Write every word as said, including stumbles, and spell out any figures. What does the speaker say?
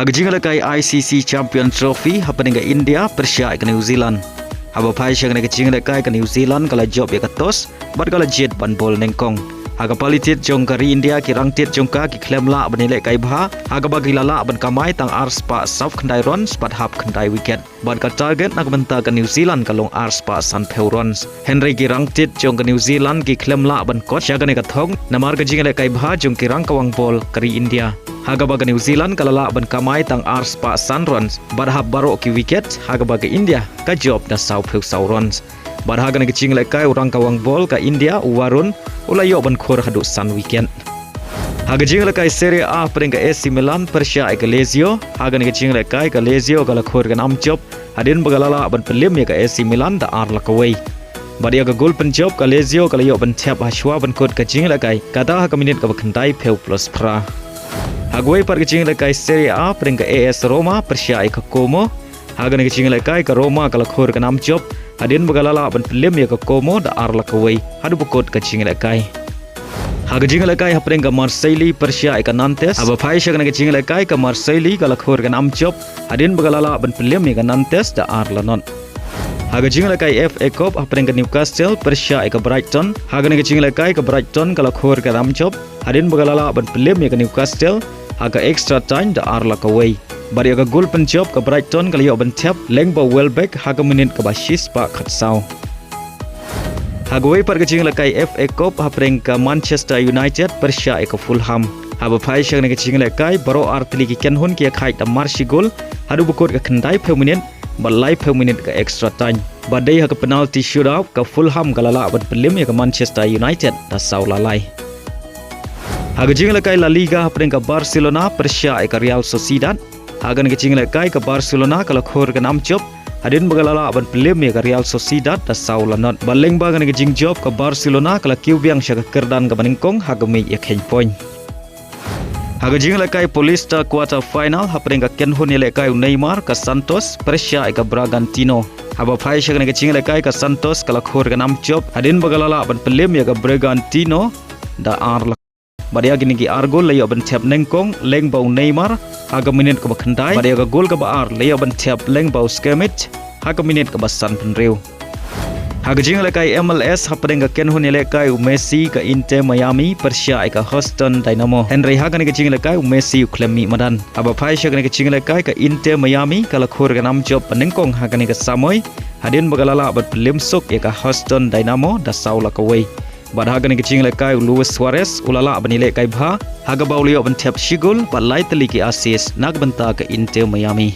Ha ka jingïalehkai I C C Champion Trophy hapdeng ka India pyrshah ïa ka New Zealand. Haba phai sha kane ka jingïalehkai ka New Zealand ka la jop ïa ka toss bad ka la jied ban bol nyngkong. Ha ka pali tied jong ka ri India ki rangtied jong ka ki khlem lah ban ïalehkai bha, ha kaba ki la lah ban kamai tang ar spah saw khyndai runs bad hap khyndai wicket. Bad ka target na ka bynta ka New Zealand ka long ar spah sanphew runs. Hynrei ki rangtied jong ka New Zealand ki khlem lah ban kot sha kane ka thong namar ka jingïalehkai bha jong ki rangkawang bol ka ri India. Ha kaba ka New Zealand ka la lah ban kamai tang ar spah san runs bad hap baroh ki wicket, ha kaba ka India ka jop da sawphew saw runs. Bad ha kane ka jingïalehkai u rangkawang bol ka India u Varun u la ïoh ban khur haduh san wicket. Ha ka jingïalehkai Serie A hapdeng ka A C Milan pyrshah ïa ka Lazio, ha kane ka jingïalehkai ka Lazio ka la khur ka nam jop hadien ba ka la lah ban pynliem ïa ka A C Milan da ar la kawei. Bad ïa ka gol pynjop ka Lazio ka la ïoh ban thep ha shuwa ban kut ka jingïalehkai, kata ha ka minit kaba khyndai phew plus phra. Ha kawei pat ka jingïalehkai Serie A hapdeng ka A S Roma pyrshah ïa ka Como, ha kane ka jingïalehkai ka Roma ka la khur ka nam jop hadien ba ka la lah ban pynliem ïa ka Como da ar la kawei haduh ba kut ka jingïalehkai. Ha ka jingïalehkai hapdeng ka Marseille pyrshah ïa ka Nantes, haba phai sha kane ka jingïalehkai ka Marseille ka la khur ka nam jop hadien ba ka la lah ban pynliem ïa ka Nantes da ar la not. Ha ka jingïalehkai F A Cup hapdeng ka Newcastle pyrshah ïa ka Brighton, ha kane ka jingïalehkai ka Brighton ka la khur ka nam jop hadien ba ka la lah ban pynliem ïa ka Newcastle ha ka extra time da ar la kawei. Bad ïa ka gol pynjop ka Brighton ka la ïoh ban thep lyngba u Welbeck ha ka minit kaba shispah khatsaw. Ha kawei pat ka jingïalehkai F A Cup hapdeng ka Manchester United pyrshah ïa ka Fulham, haba phai sha kane ka jingïalehkai baroh ar tylli ki kynhun ki ïakhaid da mar shi gol haduh ba kut ka khyndai phew minit bad lai phew minit ka extra time. Bad dei ha ka penalty shootout ka Fulham ka la lah ban pynliem ïa ka Manchester United da saw la lai. Ha ka jingïalehkai La Liga hapdeng ka Barcelona pyrshah ïa ka Real Sociedad, ha kane ka jingïalehkai ka Barcelona ka la khur ka nam jop hadien ba ka la lah ban pynliem ïa ka Real Sociedad da saw la not. Bad lyngba kane ka jingjop ka Barcelona ka la kiew biang sha ka kyrdan kaba nyngkong ha ka miej ïakheiñ point. Ha ka jingïalehkai Paulista quarter final hapdeng ka kynhun ïalehkai u Neymar ka Santos pyrshah ïa ka Bragantino, haba phai sha kane ka jingïalehkai ka Santos ka la khur ka nam jop hadien ba ka la lah ban pynliem ïa ka Bragantino da ar la. Bad ïa kine ki ar gol la ïoh ban thep nyngkong lyngba u Neymar ha ka minit kaba khyndai, bad ïa ka gol kaba ar la ïoh ban thep lyngba u Schmidt ha ka minit kaba sanphew hynriew. Ha ka jingïalehkai M L S hapdeng ka kynhun ïalehkai u Messi ka Inter Miami pyrshah ïa ka Houston Dynamo, hynrei ha kane ka jingïalehkai u Messi u khlem mih madan. Haba phai sha kane ka jingïalehkai ka Inter Miami ka la khur ka nam jop ba nyngkong ha kane ka samoi hadien ba ka la lah ban pynliem suk ïa ka Houston Dynamo da saw la kawei. Bad ha kane ka jingïalehkai u Luis Suarez u la lah ban ïalehkai bha, ha kaba u la ïoh ban thep shi gol bad lai tylli ki assist na ka bynta ka Inter Miami.